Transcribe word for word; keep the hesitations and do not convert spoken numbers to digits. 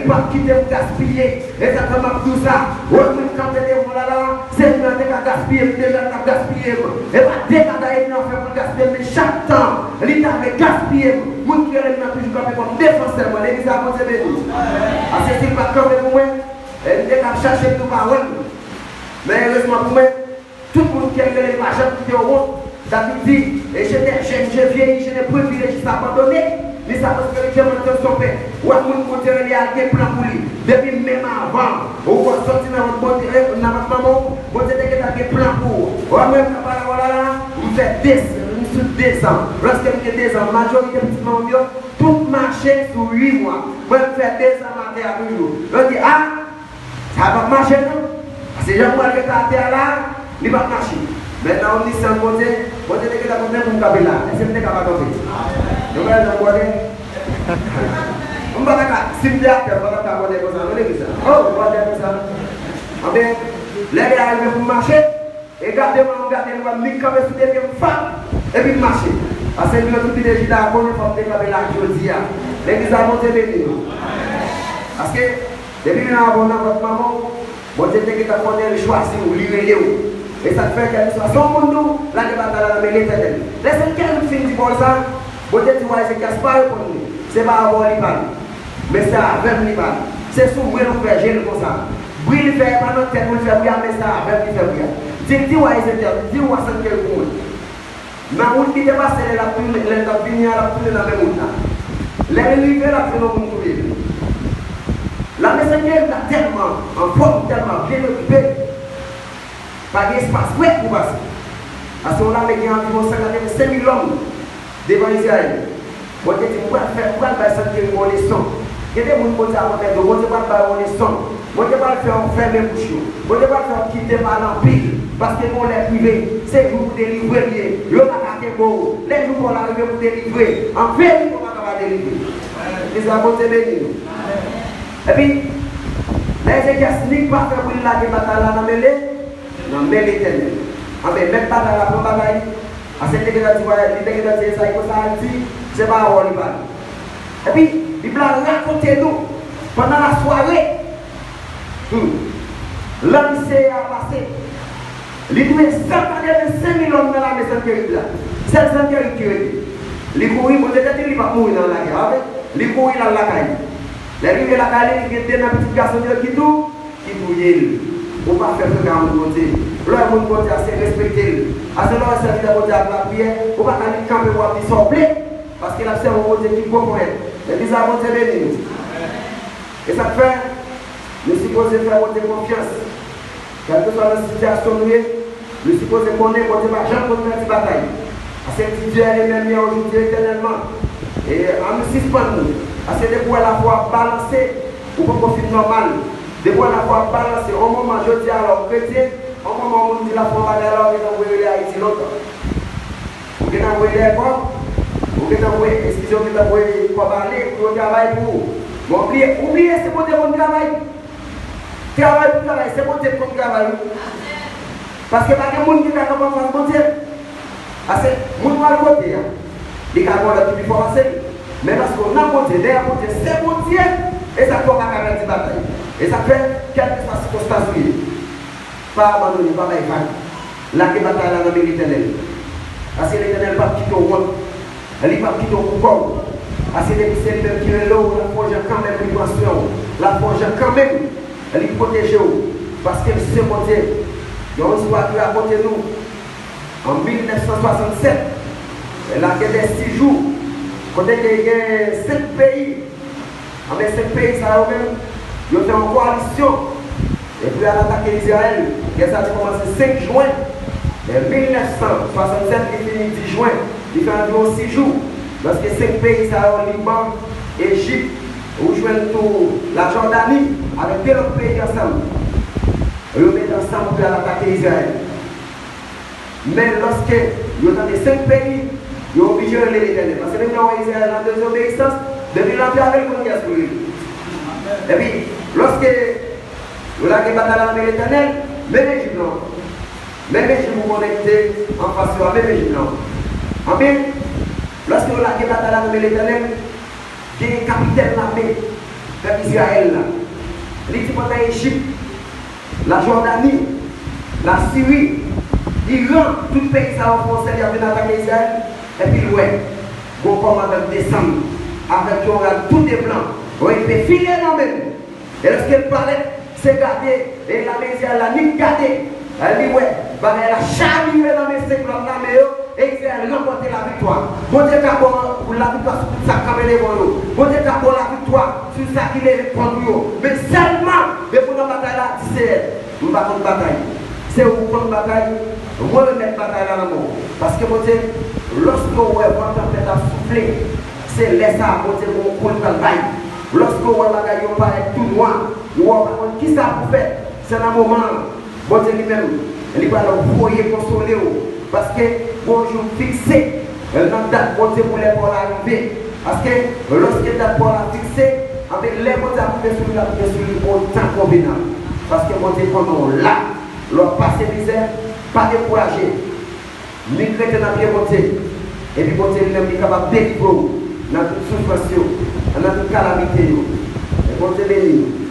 p ap kite m gaspiye. E sa fè m ap di w sa. Wè moun kanpe devan w la la, se li menm te ka gaspiye m deja, l t ap gaspiye m. E pa de bagay li nan fè pou l gaspiye m, men chak tan li ta vle gaspiye m, moun ki rele m nan toujou kanpe kòm defansè mwen. Legliz la, Bondye beni. Paske si l pa t kanpe pou mwen, e m te ka ap chache m tou pa wè l. Men erezman pou mwen, tout moun ke l rele pa janm kite yo wont. David di, et j'étais jeune, j'ai vieilli, je n'ai point vu le juste abandonné, ni sa prospérité mendiant son pain. Wè moun Bondye rele a gen plan pou li. Depi menm avan ou wè sòti nan vant Bondye, nan vant manman w, Bondye te gentan gen plan pou ou. Wè mwen m nan pale avè w la la, m fè de, m sou dezan. Lòske m gen dezan, majorite pitit manman m yo, tout mache sou uit mwa. Mwen m fè dezan m atè a toujou. Yo di, a, sa p ap mache non. Paske jan m wè l ret atè a la, li p ap mache. Men nan omnisyan Bondye, Bondye te gentan konn men pou m kanpe la. Èske m te ka pa kanpe? Yon bagay jan m wè. M pa ta ka, si m te atè, m pa ta ka wè konsa non legliz la. Oh, wè konsa. Anben, lè li arive pou m mache, e gade mwen, m gade l, m wè m nik kanpe sou de pye m fap, epi m mache. Paske li yo tout vide Jida a konnen fò m te kanpe la jodi a. Legliz la, Bondye beni nou. Paske depi menm avan w nan vant manman w, Bondye te gentan konnen l chwazi w, li rele w. E sa k fè kèlkeswa sa yon moun di w, lage batay la nan men Letènèl. Lè Sentkerib fin di pawòl sa, Bondye di wa Ezekyas pa reponn li. Se pa avè w li pale. Men se avè m li pale. Se sou mwen l ouvè je l konsa. Bri li fè e pa nan tèt mwen l fè bri a, men se avè m li fè bri a. Di l di wa Ezekyas, di wa Sennakèrib pou mwen. Nan wout li te pase lè l ap tounen, lè l t ap vini an, l ap tounen nan menm wout la. Lè li rive, l ap jwenn yon moun touye l. Lame Sennakèrib la tèlman anfòm, tèlman byen ekipe. Pa gen espas vrè pou pase. Paske yon lame gen anviwon san katrevensenk mil lòm devan Izrayèl. Bondye di, m pral fè, m pral bay Sennakèrib yon leson. Gen de moun Bondye ap anmède w, Bondye pral ba yo yon leson. Bondye pral fè w fèmen bouch yo. Bondye pral fè w kite pale anpil. Paske gen yon lè k rive, se jou pou delivre l ye. Yo pa ka kenbe w. Lè jou pa w la rive pou delivre. An verite, w pa ka pa delivre. Legliz la, Bondye beni nou. Epi, lè Ezekyas nik pa fè bri, l lage batay la nan men li. Nan men Letènèl. Anben, mèt batay la pran batay li. Paske li te gentan di, li te gentan di Ezayi konsa, li di, se pa avè w li pale. Epi, Bib la rakonte nou, pandan lasware, hmm, lann Seyè a pase, li touye san katrevensenk mil lòm nan lame Sennakèrib la. Sèl Sennakèrib ki rete. Li kouri, Bondye te di l li p ap mouri nan lagè a, pa vre? Li kouri, l al lakay li. Lè l rive lakay li, li gen de nan pitit gason l yo ki tou ki touye l. Ou pa fè frè ka moun Bondye. Lè w wè moun Bondye a se respekte l. Ase lè w wè sèvitè Bondye ap lapriyè, ou pa ka nik kanpe pou w ap di sa w vle. Paske l ap sèvi yon Bondye ki gwo ponyèt. Legliz la, Bondye beni nou. E sa k fè, nou sipoze fè Bondye konfyans. Kèlkeswa nan sitiyasyon nou ye, nou sipoze konnen Bondye pa janm konn pèdi batay. Paske l di, Dieu est le même hier, aujourd'hui, éternellement. E ann nou sispann nou. Paske depi w wè lafwa ap balanse, ou poko fin nòmal. Depi w wè lafwa ap balanse, yon moman, jodi a la, w kretyen, yon moman, yon moun di lafwa yon bagay la, ou gentan voye rele Ayiti lontan. Ou gentan voye dèyè kòb, ou gentan voye, eskize, ou gentan voye kòb ale pou yo travay pou ou. Men w bliye, ou bliye se Bondye konn travay. Travay pou travay, se Bondye k konn travay, wi. Paske pa gen moun ki ka kanpe anfas Bondye. Paske moun pral kote a, li ka gen yon lòt ki pi fò pase l. Men paske w nan Bondye, dèyè Bondye, se Bondye, e sa k fè w pa ka pèdi batay. E sa k fè, kèlkeswa sikonstans ou ye, pa abandone, pa bay vag. Lage batay la nan men Letènèl. Paske Letènèl p ap kite w wont. Li p ap kite w pou kò w. Paske depi se li menm ki rele w, l ap fè w jan kanmenm, li pran swen w. L ap fè w jan kanmenm, li pwoteje w. Paske l se Bondye. Gen yon istwa ki rakonte nou, an mil nèf san swasannsèt, lagè dè sis jou, kote ke gen senk peyi, anben, senk peyi sa yo menm, yo fè yon kowalisyon. Epi y al atake Izrayèl. Gè sa te kòmanse senk jen mil nèf san swasannsèt, li fini dis jen. Li fè anviwon sis jou. Lòske senk peyi sa yo, Liban, Ejip, ou jwenn tou Lajòdani, avèk de lòt peyi ansanm, yo mete ansanm pou y al atake Izrayèl. Men lòske yo tande senk peyi, yo oblije rele Letènèl. Paske menm lè w wè Izrayèl nan dezobeyisans, depi l antrave, l konn kiyès pou l rele. Epi, lòske yo lage batay la nan men Letènèl, menm Ejip lan, menm Ejip ou konnen ki te anfas yo a, menm Ejip lan. Anben, lòske yo lage batay la nan men Letènèl, gen kapitèn lame Pèp Izrayèl la. Li di pandan Ejip, Lajòdani, Lasiri, Iran, tout peyi sa yo fè yon sèl y ap vin atake Izrayèl, epi l wè gon kòmandan k desann avèk yon rad tou de blan, yon epe file nan men l. E lòske l parèt, se gade, e lame Izrayèl la nik gade, li wè bagay la chavire nan men senk lòt lame yo, e Izrayèl ranpòte laviktwa. Bondye ka ba w laviktwa sou tout sa k kanpe devan w yo. Bondye ka ba w laviktwa sou sa ki leve kont ou yo. Men sèlman, depi w nan batay la, di Seyè, m pa konn batay. Se ou k konn batay, mwen remèt batay la nan men w. Paske Bondye, lòske w wè van tanpèt ap soufle, se lè sa a Bondye gon kou l pral bay. Lòske w wè bagay yo parèt tou nwa, ou wè w pa konn kisa pou fè, se nan moman an, Bondye li menm, li pral voye konsole w. Paske gon jou fikse, nan dat Bondye pou lè pa w la rive. Paske lòske dat pa w la fikse, anben lè Bondye ap rive sou li, l ap rive sou li otan konvenab. Paske Bondye konnen w la, lè w ap pase mizè, pa dekouraje. Nik rete nan pye Bondye, epi Bondye li menm li kapab delivre w nan tout soufrans yo, nan tout kalamite yo. E Bondye beni w.